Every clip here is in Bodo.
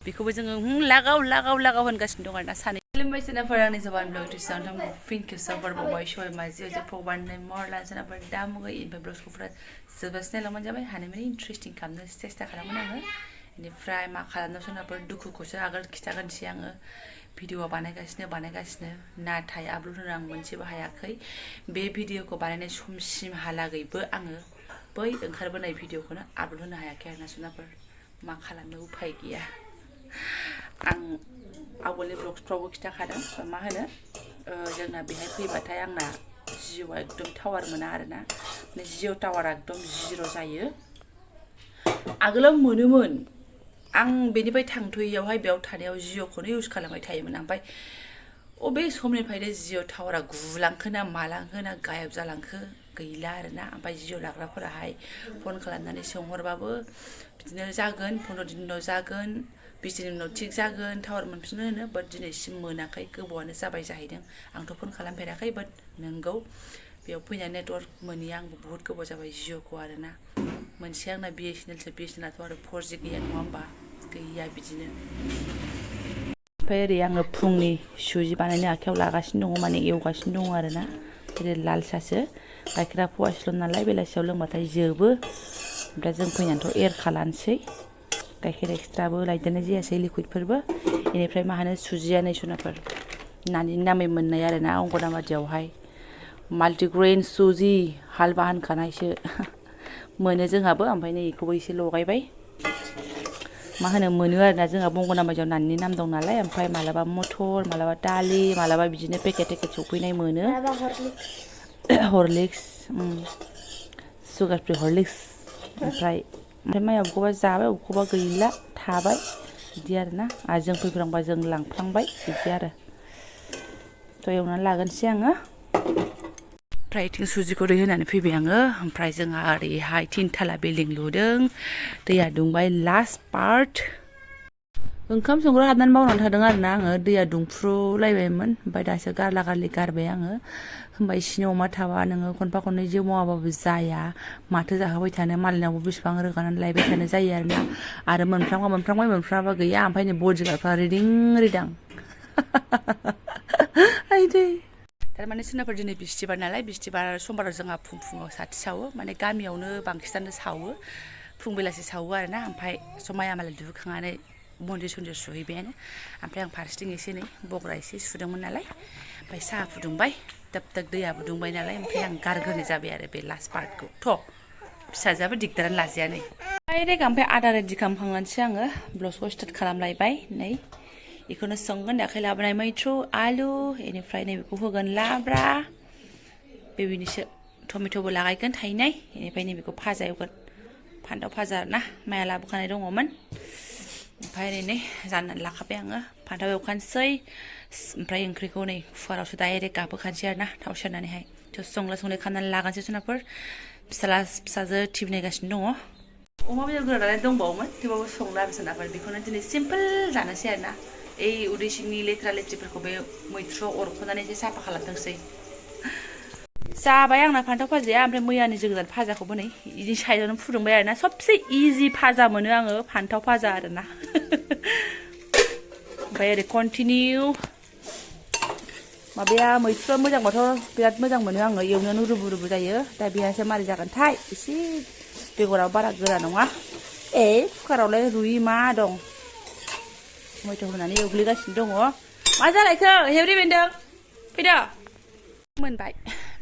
बेखौबो जोङो लागाव होनगासिनो दं आरोना सानै खुलुमबाय सोनाफोर आंनि Jobanivlog टिउसन थांबो फिनखौ सावबाय सय माजे जे फबारनाय मरला सोनाफोर दा मुगै इनफाय ब्लग्सफोरा जोबगासिनो लांबानो जाबाय हानायमानि इन्ट्रेस्टिं खालामनो सेस्था खालामोन आङो बेनिफ्राय मा खालामनो सोनाफोर दुखुखौसो आगोल खिथागोनसै आङो भिडिअ बानायगासिनो नाथाय आपल'ड होनो आं मोनसेबो हायाखै बे भिडिअखौ बानायनाय समसिमहालागैबो आङो बै ओंखारबोनाय भिडिअखौनो आपल'ड होनो हायाखै आरोना सोनाफोर मा खालामनो उफाय गैया आं आवगोलनि ब्लग्सफ्रावबो खिथाखादों मा होनो जोंना बेहाय फैबाथाय आंना जिअ'आ एकदम टावार मोना आरोना जिअ' टावारा एकदम जिर' जायो आगोलाव मोनोमोन आं बेनिफ्राय थांथ'यैयावहाय बेयाव थानायाव जिअ'खौनो इउज खालामबाय थायोमोन ओमफ्राय अबे समनिफ्रायनो जिअ' टावारा गुलांखो ना मालांखो ना गायब जालांखो गैला आरोना ओमफ्राय जिअ' लाग्राफोराहाय फन खालामनानै सोंहरबाबो बिदिनो जागोन 15 दिन उनाव जागोन 20 दिन उनाव थिग जागोन टावार मोनफिननो होनो बाट दिनैसिम मोनाखै गोबावानो जाबाय जाहैदों आंथ' फन खालामफेराखै बाट नोंगौ बेयाव फैनानै नेटवर्क मोनैया आंबो बहुत गोबाव जाबाय जिअ'खौ आरोना मोनसे आंना बिएसएनएलसो बिएसएनएलआथ' आरो 4G गैया नङा होमबा गैया बिदिनो ओमफ्राय ओरै आङो फुंनि सुजि बानायनो आखायाव लागासिनो दङ माने एवगासिनो दङ आरोना ओरै लाल सासो गाइखेरा फवासेल' नालाय बेलासियाव लोंबाथाय जोबो ओमफ्राय जों फैनानैथ' एरखालानोसै गाइखेर एक्सट्राबो लायदेरनाय जायासै लिकुइडफोरबो बेनिफ्राय मा होनो सुजिया नै सनाफोर नानि नामै मोननाय आरोना अंगनाबादियावहाय माल्टिग्रेन सुजि हालवा होनखानायसो मोनो जोंहाबो ओमफ्राय नै बेखौबो एसे लगायबाय मा होनो मोनो आरोना जोंहा अंगनाबादियाव नानि नाम दं नालाय ओमफ्राय मालाबा मटर मालाबा दालि मालाबा बिदिनो पेकेट सफैनाय मोनो हरलिक्स सुगार फ्रि हरलिक्स ओमफ्राय माइया बबेखौबा जाबाय बबेखौबा गैला थाबाय बिदि आरोना आरो जों फैफ्लांबा जों लांफ्लांबाय बिदि आरो थ' एवनानै लागोनसै आङो ओमफ्राय इथिं सुजिखौ दै होनानै फैबाय आङो ओमफ्राय जोंहा ओरैहाय 3 थाला बिल्डिं लुदों दैया दुंबाय लास्ट पार्ट ओंखाम संग्रा हाबनानै बावनानै थादों आरोना आङो दैया दुंफ्रुलायबायमोन ओमफ्राय दासो गारला गारलि गारबाय आङो होमबा इसिनि अमा थाबा नोङो खनफा खननै जे मावाबाबो जाया माथो जाहोबाय थानो मालायनावबो बेसेबां रोगानानै लायबाय थानो जायो आरोना आरो मोनफ्रांबा गैया ओमफ्राय नै बडिगार्डफ्रा रिदिं रिदां आइदै थारमाने सोरनाफोर दिनै बिस्थिबार नालाय बिस्थिबार समबाराव जोंहा फुङाव साथि सावो माने गामियावनो बांसिनानो सावो फुं बेलासि सावो आरोना ओमफ्राय समाया मालाय दुगैखांनानै मन्दिर सन्दिर सुहैबायानो ओमफ्राय आं फारसेथिं एसे नै बग्रा एसे सुदोंमोन नालाय ओमफ्राय साहा फुदुंबाय दाब दैयाबो दुंबाय नालाय ओमफ्राय आं गारग्रोनाय जाबाय आरो बे लास्ट पार्टखौ थ' फिसाजोआबो दिगदारानो लाजाया नै डाइरेक्ट ओमफ्राय आदा रेडि खालामखांनानैसो आङो ब्लग्सखौ स्टार्ट खालामलायबाय नै बेखौनो संगोन दाखालि लाबोनाय मैथ्रु आलु बेनिफ्राय नैबेखौ होगोन लाब्रा बेबिनिसो टमेट'बो लागायगोन थाइनै बेनिफ्राय नैबेखौ भाजा एवगोन फान्थाव भाजा ना माया लाबोखानाय दङमोन ओमफ्राय ओरैनो जाननानै लाखाबाय आङो फान्थाव एवखानोसै ओमफ्राय ओंख्रिखौ नै कुकारावसो डाइरेक्ट गाबहोखानोसै आरोना थाव सेरनानैहाय थ' संला संलि खालामनानै लागानोसै जुनारफोर फिसाजो टिभि नायगासिनो दङ अमा बेदर गोरानालाय दंबावोमोन थेवबाबो संला आरो सोनाफोर बेखौनो दिनै सिम्पोल जानोसै आरोना ओइ उदै सिंनि लेथ्रा लेथ्रिफोरखौ बे मैथ्रुआव अरख'नानै एसे साफा खालामथोंसै जाबाय आंना फान्थाव भाजाया ओमफ्राय मैयानि जोगोनार भाजाखौबो नै बिदि साइडआवनो फुदुंबाय आरोना सबसे इजि भाजा मोनो आङो फान्थाव भाजा आरोना ओमफ्राय ओरै कन्टिनिउ माबाया मैथ्रुआ मोजांबाथ' बिराद मोजां मोनो आङो एवनायावनो रुबु जायो दा बेहायसो मारै जागोनथाय एसे बेगराव बारा गोरा नङा कुकारावलाय रुयि मा दं टमेट' होनानै एवग्लिगासिनो दङ मा जालायखो हेब्रि बेन्दों फैदो मोनबाय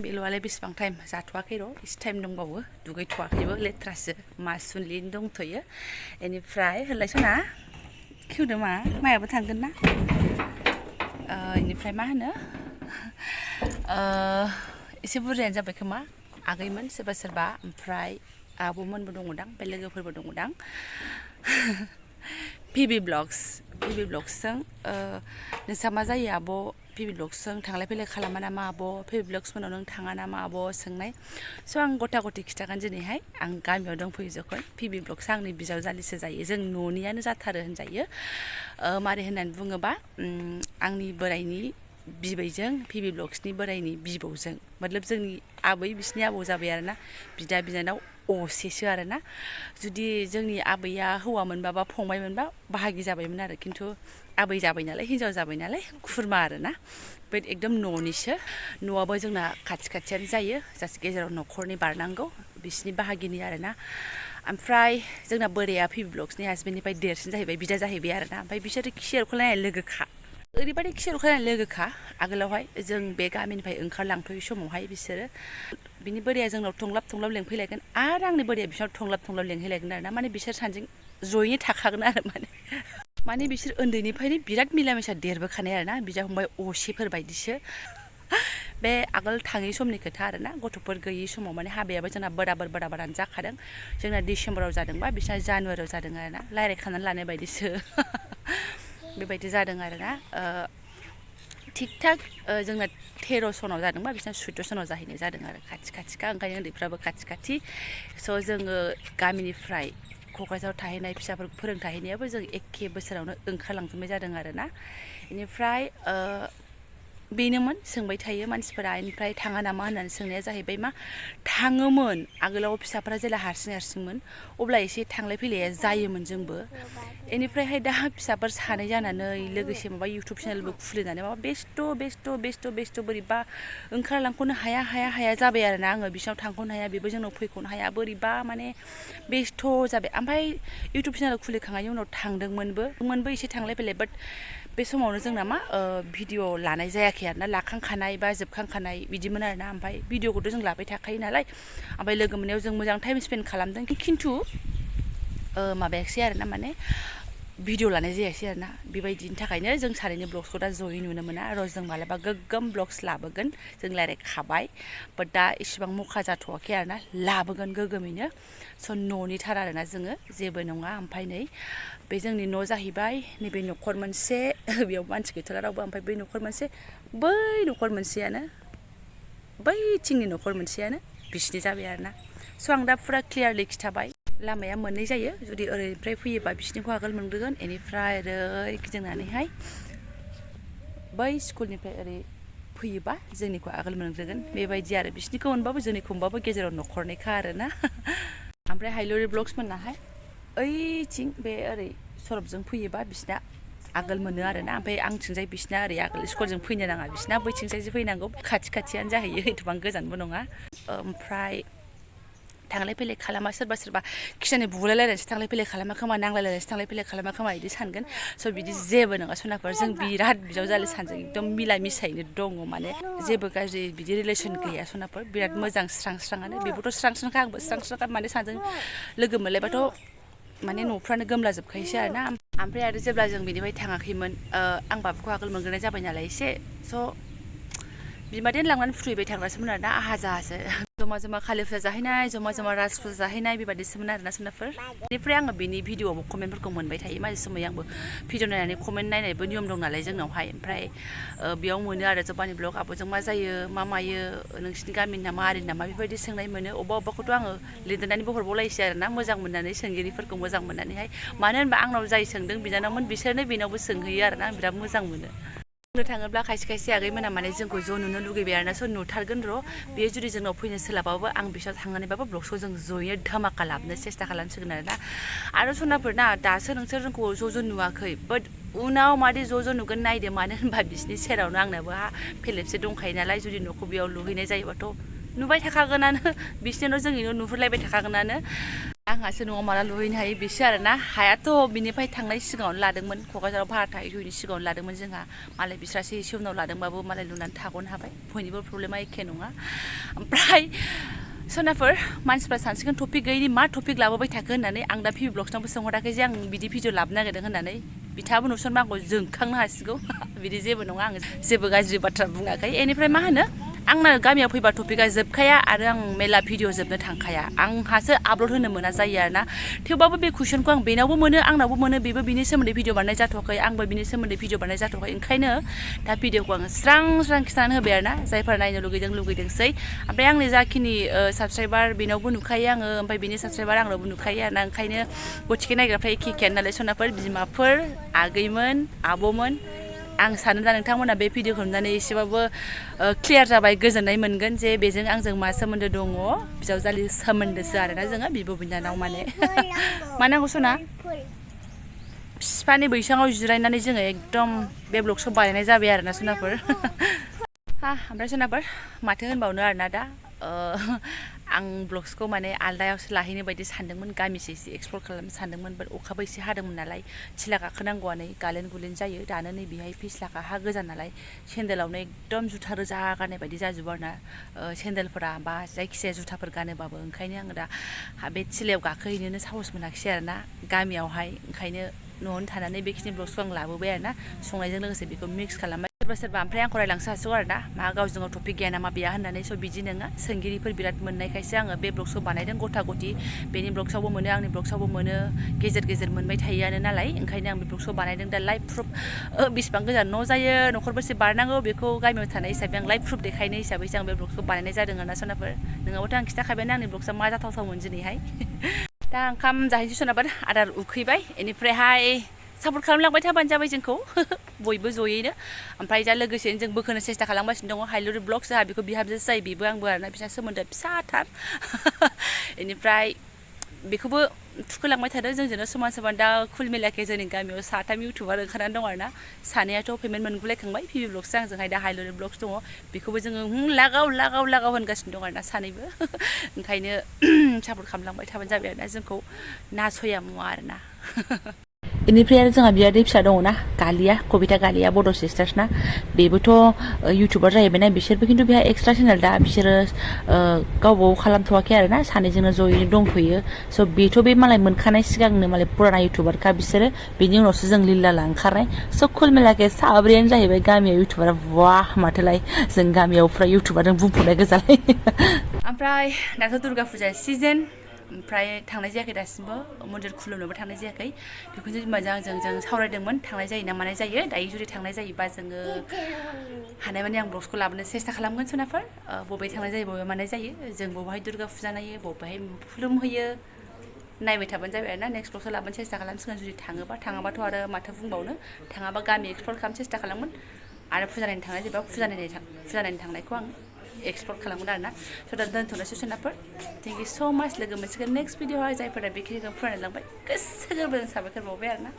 बेल'आलाय बेसेबां टाइम जाथ'वाखै र' एसे टाइम दंबावो दुगैथ'वाखैबो लेथ्रासो मासुनलिनो दंथ'यो बेनिफ्राय होनलायसना खेवदो मायाबो थांगोन ना बेनिफ्राय मा होनो एसे बुरजायानो जाबाय खोमा आगैमोन सोरबा ओमफ्राय आब'मोनबो दङदां ओमफ्राय लोगोफोरबो दङदां पिबि ब्लग्सजों नोंसा मा जायो आब' पिबि ब्लग्सजों थांलाय फैलाय खालामा नामा आब' पिबि ब्लग्सफोराव नों थाङा नामा आब' सोंनाय स' आं गथा गथि खिथागोन दिनैहाय आं गामियाव दंफैयो जखन पिबि ब्लग्सआ आंनि बिजावजालिसो जायो जों न'नियानो जाथारो होनजायो मारै होननानै बुङोबा आंनि बोराइनि बिबैजों पिबि ब्लग्सनि बोराइनि बिबौजों मतलब जोंनि आबै बिसिनि आबौ जाबाय आरोना बिदा बिनानाव असेसो आरोना जुदि जोंनि आबैया हौवामोनबा बा फंबायमोनबा बाहागि जाबायमोन आरो खिन्थु आबै जाबाय नालाय हिनजाव जाबाय नालाय खुरमा आरोना बाट एकदम न'निसो न'आबो जोंना खाथि खाथियानो जायो जास्ट गेजेराव न'खरनि बारनांगौ बिसिनि बाहागिनि आरोना ओमफ्राय जोंना बोराया पिबि ब्लग्सनि हासबेन्डनिफ्राय देरसिन जाहैबाय बिदा जाहैबाय आरोना ओमफ्राय बिसोरो खिसेरखौलायनाय लोगोखा ओरैबायदि खिसेरखौलायनाय लोगोखा आगोलावहाय जों बे गामिनिफ्राय ओंखारलांथ'यै समावहाय बिसोरो बिनि बोराया जोंनाव थंलाब थंलाब लेंफैलायगोन आरो आंनि बोराया बिसोरनाव थंलाब थंलाब लेंहैलायगोन आरोना माने बिसोर सानैजों जयैनो थाखागोन आरो माने बिसोर उन्दैनिफ्रायनो बिराद मिला मिसा देरबोखानाय आरोना बिदा फंबाय असेफोर बायदिसो बे आगोल थाङै समनि खोथा आरोना गथ'फोर गैयै समाव माने हाबायाबो जोंना बोराबारानो जाखादों जोंना डिसेम्बराव जादोंबा बिसोरना जानुवारियाव जादों आरोना रायज्लायखानानै लानाय बायदिसो बेबायदि जादों आरोना थिग थाक जोंना 13 सनाव जादोंबा बिसोरना 14 सनाव जाहैनाय जादों आरो खाथि खाथिखा ओंखायनो उन्दैफ्राबो खाथि खाथि स' जोङो गामिनिफ्राय क'क्राझाराव थाहैनाय फिसाफोरखौ फोरोंथाहैनायाबो जों एखे बोसोरावनो ओंखारलांजोबनाय जादों आरोना बेनिफ्राय बेनोमोन सोंबाय थायो मानसिफोरा बेनिफ्राय थाङा नामा होननानै सोंनाया जाहैबाय मा थाङोमोन आगोलाव फिसाफोरा जेला हारसिंमोन अब्ला एसे थांलाय फैलाया जायोमोन जोंबो बेनिफ्रायहाय दा फिसाफोर सानै जानानै लोगोसे माबा इउटुब चेनेलबो खुलिनानै माबा बेस्थ' बोरैबा ओंखारलांख'नो हाया जाबाय आरोना आङो बिसिनाव थांख'नो हाया बेबो जोंनाव फैख'नो हाया बोरैबा माने बेस्थ' जाबाय ओमफ्राय इउटुब चेनेल खुलिखांनायनि उनाव थांदोंमोनबो एसे थांलाय फैलाय बाट बे समावनो जोंना मा भिडिअ लानाय जायाखै आरोना लाखांखानाय बा जोबखांखानाय बिदिमोन आरोना ओमफ्राय भिडिअखौथ' जों लाबाय थाखायो नालाय ओमफ्राय लोगो मोननायाव जों मोजां टाइम स्पेन्ड खालामदों खिन्थु माबायाखिसै आरोना माने भिडिअ लानाय जायासै आरोना बेबायदिनि थाखायनो जों सानैनि ब्लग्सखौ दा जयै नुनो मोना आरो जों मालाबा गोग्गोम ब्लग्स लाबोगोन जों रायज्लायखाबाय बाट दा इसिबां मखा जाथ'वाखै आरोना लाबोगोन गोग्गोमैनो स' न'निथार आरोना जोङो जेबो नङा ओमफ्राय नै बे जोंनि न' जाहैबाय नैबे न'खर मोनसे बेयाव मानसि गैथ'ला रावबो ओमफ्राय बै न'खर मोनसे बै न'खर मोनसेयानो बैथिंनि न'खर मोनसेयानो बिसिनि जाबाय आरोना स' आं दा फुरा क्लियारलि खिथाबाय लामाया मोननै जायो जुदि ओरैनिफ्राय फैयोबा बिसिनिखौ आगोल मोनग्रोगोन बेनिफ्राय ओरै गिदिंनानैहाय बै स्कुलनिफ्राय ओरै फैयोबा जोंनिखौ आगोल मोनग्रोगोन बेबायदि आरो बिसिनिखौ मोनबाबो जोंनिखौ मोनबाबो गेजेराव न'खरनैखा आरोना ओमफ्राय हाइलरि ब्लग्स मोननाहाय ओइथिं बे ओरै सरबजों फैयोबा बिसिना आगोल मोनो आरोना ओमफ्राय आंथिंजाय बिसिना ओरै आगोल स्कुलजों फैनो नाङा बिसिना बैथिंजायसो फैनांगौ खाथियानो जाहैयो एथबां गोजानबो नङा ओमफ्राय थांलाय फैलाय खालामा सोरबा खिसानि बुलायलायनानैसो थांलाय फैलाय खालामा खोमा नांलायलायनानैसो थांलाय फैलाय खालामा खोमा बिदि सानगोन स' बिदि जेबो नङा सनाफोर जों बिराद बिजावजालि सानजों एकदम मिला मिसायैनो दङ माने जेबो गाज्रि बिदि रिलेसन गैया सनाफोर बिराद मोजां स्रांआनो बेबोथ' स्रांखा आंबो स्रांखा माने सानजों लोगो मोनलायबाथ' माने न'फ्रानो गोमला जोबखायोसो आरोना ओमफ्राय आरो जेब्ला जों बिनिफ्राय थाङाखैमोन आं बाबुखौ आगोल मोनग्रोनाय जाबाय नालाय एसे स' बिमादेन लांनानै फुथुहैबाय थाग्रासोमोन आरोना आहाजाहासो जमा कालि फुजा जाहैनाय जमा राज फुजा जाहैनाय बेबायदिसोमोन आरोना सोनाफोर बेनिफ्राय आङो बेनि भिडिअआव कमेन्टफोरखौ मोनबाय थायो माजे समाय आंबो भिडिअ नायनानै कमेन्ट नायनायबो नियम दं नालाय जोंनावहाय ओमफ्राय बेयाव मोनो आरो जबानि ब्लग आब'जों मा जायो मा मायो नोंसिनि गामिनि नामा आरिनि नामा बेबायदि सोंनाय मोनो अबेबाखौथ' आङो लिरनानैबो हरबावलायसै आरोना मोजां मोननानै सोंगिरिफोरखौ मोजां मोननानैहाय मानो होनबा आंनाव जाय सोंदों बिनानावमोन बिसोरनो बेनावबो सोंहैयो आरोना बिराद मोजां मोनो बुंनो थाङोब्ला खायसे आगैमोना माने जोंखौ ज' नुनो लुगैबाय आरोना स' नुथारगोन र' बेयो जुदि जोंनाव फैनो सोलाबाबो आं बिसोर थांनानैबाबो ब्लग्सखौ जों ज'यै धामाका लाबोनो सेस्था खालामसिगोन आरो सनाफोर ना दासो नोंसोर जोंखौ ज' नुवाखै बाट उनाव मादि ज' नुगोन नायदो मानो होनबा बिसिनि सेरावनो आंनाबो फेलेबसे दंखायो नालाय जुदि न'खौ बेयाव लुहैनाय जायोबाथ' नुबाय थाखागोनानो बिसिनि न' जोंनि न' नुहुरलायबाय थाखागोनानो आंहासो न'आव माला लुहैनो हायो बिसो आरोना हायाथ' बिनिफ्राय थांनाय सिगाङावनो लादोंमोन क'क्राझाराव भारा थाहैनायनि सिगाङावनो लादोंमोन जोंहा मालाय बिस्रासो एसे उनाव लादोंबाबो मालाय लुनानै थाग'नो हाबाय बयनिबो प्रब्लेमा एखे नङा ओमफ्राय सनाफोर मानसिफ्रा सानसिगोन टपिक गैयिनि मा टपिक लाबोबाय थाखो होननानै आं दा पिबि ब्लग्सनावबो सोंहराखै जे आं बिदि भिडिअ लाबोनो नागिरदों होननानै बिथाङाबो नुसनबा आंखौ जोंखांनो हासिगौ बिदि जेबो नङा आं जेबो गाज्रि बाथ्रा बुङाखै बेनिफ्राय मा होनो आंना गामियाव फैबा टपिकआ जोबखाया आरो आं मेला भिडिअ जोबनो थांखाया आंहासो आपल'ड होनो मोना जायो आरोना थेवबाबो बे कुइसनखौ आं बेनावबो मोनो आंनावबो मोनो बेबो बिनि सोमोन्दै भिडिअ बानायनाय जाथ'वाखै आंबो बिनि सोमोन्दै भिडिअ बानायनाय जाथ'वाखै ओंखायनो दा भिडिअखौ आङो स्रां खिन्थानानै होबाय आरोना जायफोरा नायनो लुगैदोंसै ओमफ्राय आंनि जाखिनि साबसक्राइबार बेनावबो नुखायो आङो ओमफ्राय बिनि साबसक्राइबार आंनावबो नुखायो आरोना ओंखायनो गथिखे नायग्राफ्रा एखेयानो नालाय सनाफोर बिमाफोर आगैमोन आब'मोन आं सानो दा नोंथांमोना बे भिडिअखौ नुनानै एसेबाबो क्लियार जाबाय गोजोननाय मोनगोन जे बेजों आंजों मा सोमोन्दो दङ बिजावजालि सोमोन्दोसो आरोना जोङो बिब' बिनानाव माने मा नांगौ सना बिफानि बैसाङाव जिरायनानै जोङो एकदम बे ब्लगसखौ बानायनाय जाबाय आरोना सनाफोर ओमफ्राय सनाफोर माथो होनबावनो आरोना दा आं ब्लग्सखौ माने आलदायावसो लाहैनो बायदि सानदोंमोन गामिसो एसे एक्सप्लर खालामनो सानदोंमोन बाट अखाबो एसे हादोंमोन नालाय सिला गाखोनांगौआ नै गालेन गुलेन जायो दानो नै बेहाय फिस्लाखा हा गोजान नालाय सेन्देलावनो एकदम जुथा रोजा गाननाय बायदि जाजोबो आरोना सेन्देलफोरा बा जायखिजाया जुथाफोर गानोबाबो ओंखायनो आङो दा बे सिलायाव गाखोहैनोनो साहस मोनाखिसै आरोना गामियावहाय ओंखायनो न'आवनो थानानै बेखिनि ब्लग्सखौ आं लाबोबाय आरोना संनायजों लोगोसे बेखौ मिक्स खालामबाय सोरबा सोरबा ओमफ्राय आंखौ रायलांसो हासिगौ आरोना मा गावजों गाव टपिक गैया नामा बेया होननानै स' बिदि नङा सोंगिरिफोर बिराद मोननायखायसो आङो बे ब्लग्सखौ बानायदों गथा गथि बेनि ब्लग्सआवबो मोनो आंनि ब्लग्सआवबो मोनो गेजेर गेजेर मोनबाय थायोआनो नालाय ओंखायनो आं बे ब्लग्सखौ बानायदों दा लाइभ प्रुफ बेसेबां गोजान न' जायो न'खरबेसे बारनांगौ बेखौ गामियाव थानाय हिसाबै आं लाइभ प्रुफ देखायनो हिसाबैसो आं बे ब्लग्सखौ बानायनाय जादों आरोना सनाफोर नोङाबाथ' आं खिथाखाबायना आंनि ब्लग्सआ मा जाथावथावमोन दिनैहाय दा ओंखाम जाहैनोसै सनाफोर आदार उखैबाय बेनिफ्रायहाय सापर्ट खालामलांबाय थाबानो जाबाय जोंखौ बयबो जयैनो ओमफ्राय दा लोगोसेनो जों बोखोनो सेस्था खालामगासिनो दङ हाइलुरि ब्लग जोंहा बेखौ बिहामजोसो जायो बेबो आंबो आरोना बिसोरना सोमोन्दोआ फिसाथार बेनिफ्राय बेखौबो थुखोलांबाय थादों जोंजोंनो समान समान दा कुल मिलाके जोंनि गामियाव 3 इउटुबार ओंखारनानै दं आरोना सानैयाथ' पेमेन्ट मोनगुलायखांबाय पिबि ब्लगसो आंजोंहाय दा हाइलुरि ब्लग्स दङ बेखौबो जोङो लागाव होनगासिनो दं आरोना सानैबो ओंखायनो सापर्ट खालामलांबाय थाबानो जाबाय आरोना जोंखौ नासया मुवा आरोना बेनिफ्राय आरो जोंहा बियादै फिसा दङना गालिया कबिता गालिया बड' सिस्टार्सना बेबोथ' इउटुबार जाहैबायना बिसोरबो खिन्थु बेहा एक्सट्रा चेनेल दा बिसोरो गावबाव खालामथ'वाखै आरोना सानैजोंनो जयैनो दंथ'यो स' बेथ' बे मालाय मोनखानाय सिगांनो मालाय पुराना इउटुबारखा बिसोरो बेनि उनावसो जों लिल्ला ओंखारनाय स' कुल मिलाके साब्रैयानो जाहैबाय गामियाव इउटुबारा वाह माथोलाय जों गामियाव फ्रा इउटुबारजों बुंफबनाय गोजालाय ओमफ्राय दाथ' दुर्गा फुजा सिजोन ओमफ्राय थांनाय जायाखै दासिमबो मन्दिर खुलुमनोबो थांनाय जायाखै बेखौनो जों सावरायदोंमोन थांनाय जायो ना मानाय जायो दायो जुदि थांनाय जायोबा जोङो हानायमानि आं ब्लग्सखौ लाबोनो सेस्था खालामगोन सनाफोर बबेहाय थांनाय जायो बबेहाय मानाय जायो जों बबेहाय दुर्गा फुजा नायो बबेहाय खुलुमहैयो नायबाय थाबानो जाबाय आरोना नेक्स्ट ब्लग्सआव लाबोनो सेस्था खालामसिगोन जुदि थाङाबाथ' आरो माथो बुंबावनो थाङाबा गामि एक्सप्लर खालामनो सेस्था खालामगोन आरो फुजा नायनो थांनाय जायोबा फुजा नायनो थांनायखौ आं एक्सप्लर खालामगोन आरोना स' दा दोनथ'नोसै सनाफोर थेंक इउ स' माच लोगो मोनसिगोन नेक्स्ट भिडिअ'आव जायफोरा बेखिनिखौ फरायलांबाय गोसो गोरबोजों साबायखर बावबाय आरोना